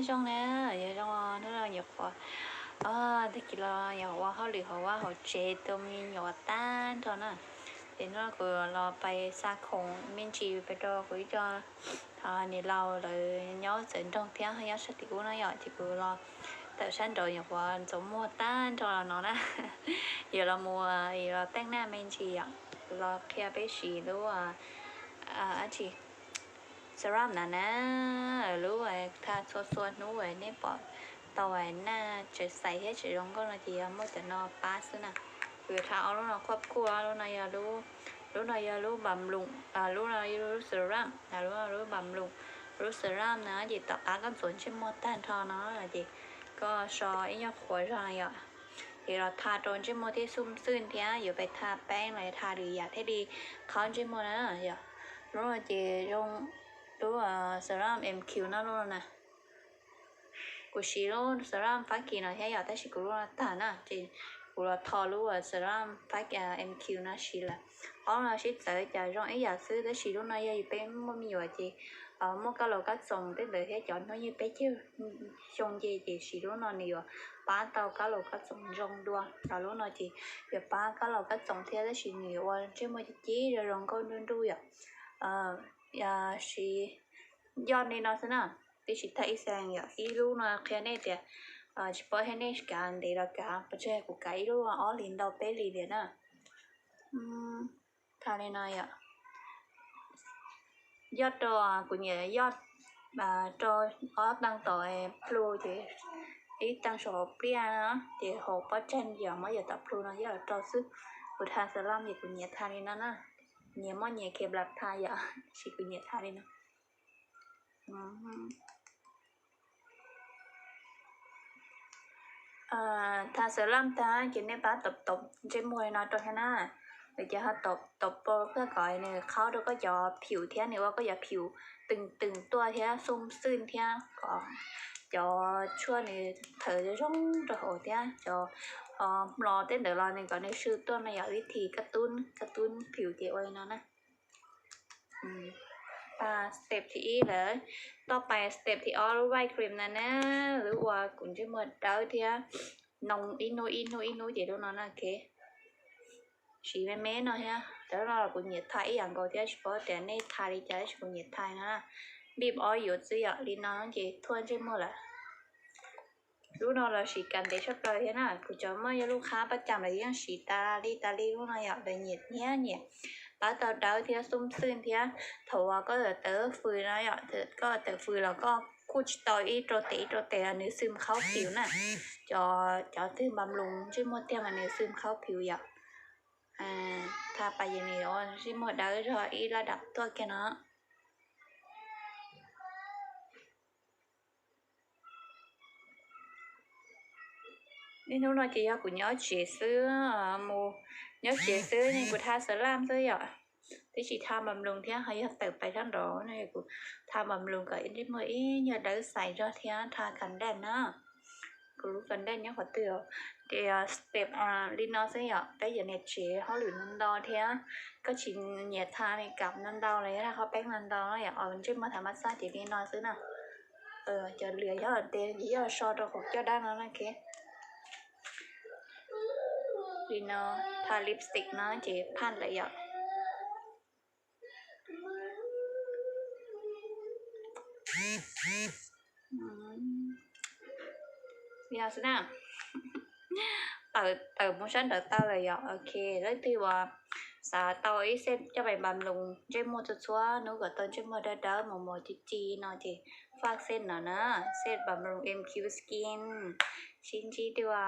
Zoo na, yog zoo hnub no nyuam qhuav, tag kis los nyuam qhuav ua hauj lwm hauv vaj hauv tsev tua me nyuam tag nrho na. Ces hnub no kuv los pais xa khoom me ntsis pais rau kuv ib co niam laus lawv nyob txawv nroog thiab nyob sab tim ub no yom, ces kuv los tawm sab nraud nyuam qhuav ntxuav muag tag nrho los no na. Yuav los mus, yuav los teej naj me ntsis yom, kuv los qhia peb siv lub dab tsi, serum na na, lub tha txhua txhua hnub nej pom tau naj tseem xais thiab tseem zoo nkauj no ces yog muaj cov no pab xwb na. Kuv yuav tha ob lub no kuj kuj, lub no yog lub, lub no yog lub bamloos, lub no yog lub serum, lub no lub bamloos, lub serum na ces tom qab koj ntxuav ntsej muag tag nrho no ces koj so ib nyuag qhuav zog yom, ces los tha rau ntsej muag thiaj xum xwm thiab yuav pais tha peeb los tha lwm yam thiaj li qhov ntsej muag na yom. Lub no ces zoo, lub serum M Q no lub no na. Kuv siv lub serum Fab Kis no thiab yom, tab sis kuv lub no tag na ces kuv los tho lub serum Fab, M Q no siv lawm. Ob no sib txawv cas zoo ib yam xwb, tab sis lub no yog peb muaj me nyuam ces muaj kab laus kab txoos tej ntawd thiab cov hnub nyoog peb caug xyoo nce ces siv lub no nws yuav pab tau kab laus kab txoos zoo dua. Lub no ces yuav pab kab laus kab txoos thiab tab sis nws yuav ua ntsej muag ci ci zoo zoo nkauj nruj nruj yom. Siv yoj li no xwb na, peb siv tag ib xees yom, ib lub no qhia nej tias tsis paub thiab nej kav ntev los kav pes tsawg, kuv kav ib lub ob hlis ntau peb hlis li na. Tha li no yom. Yoj rau, kuv nyiam yoj rau ob teev tom plhu ces ib teev saum pliaj no ces hauv pob tsaig yom, muab yam tom plhu no yoj los rau xwb. Kuv tha serum ces kuv nyiam tha li no na, nyias muaj nyias khev nplas tha yom, tab sis kuv nyiam tha li no. Tha serum tag ces nej pab tom tom ntsej muag li no rau thiab na, ces ho tom tom pau koj kom nws qhaub rau koj cov phim thiab nws ua koj cov phim teem teem tuaj thiab xum xwm thiab kom cov tshuaj nws thawv zoo rau hauv thiab cov hmlo tej ntawd los nws kom nws swm tuaj no yom, vib thim kab tub kab tub phim ces ua li no na. Tag step thib ib lawm, toj pais step thib ob lub white cream na na, lub ua kuv ntsej muag dawb thiab noo ib hnub ib hnub ib hnub ces lub no na. Siv me me no thiab, cov no los kuv nyiam tha ib yam nkaus thiab, tsis paub tias nej tha li cas tab sis kuv nyiam tha no na. Npij ob yuav txwb yom, li no ces thuaj ntsej muag lawm. Lub no los siv kav ntev tshaj plaws thiab na, kuv cov muaj yog lub qhab paj cam lawv yeej siv tas li tas li lub no yom, lawv nyiam thiab nyiam pab tau dawb thiab xum xwm thiab. Thaum uas koj tawm fws no yom, koj tawm fws los koj kuj tsis tau ib rau tes ib rau tes, nws xum khaub phim na. Cov cov twg npas mloos ntsej muag tiag mas nws xum khaub phim yom. Tha pas yees nws ntsej muag dawb zog ib lab dam tuaj kiag no. Niaj hnub no ces yog kuv nyob tsev xwb, mus nyob tsev xwb ne kuv tha serum xwb yom, twb tsis tha npas mloos thiab, ho yog tawm pais sab nraud no kuv tha npas mloos kom ntsej muag ib nyuag dawb xais zog thiab tha kav daj na. Kuv lub kav daj nyob qhov twg? Ces step li no xwb yom, peb cov niam tsev hauj lwm ntau ntau thiab koj tsis nyiam tha makeup ntau ntau los yog tha qhov peeb ntau ntau no yom, ntsej muag thav mas xaj ces li no xwb na. Cov lwm yog tes ces yog so rau hauv caj dab no na. Li no, tha lipstick no ces phaj lawm yom. Li no xwb na. Tawm mus sab nraud tau lawm yom. Ok, leej twg uas xav tau ib set coj pais npas mloos ntsej muag txhua txhua hnub kom tau ntsej muag dawb dawb mos mos ci ci no ces faj set no na, set npas mloos M Q Skin. Sib ntsib dua.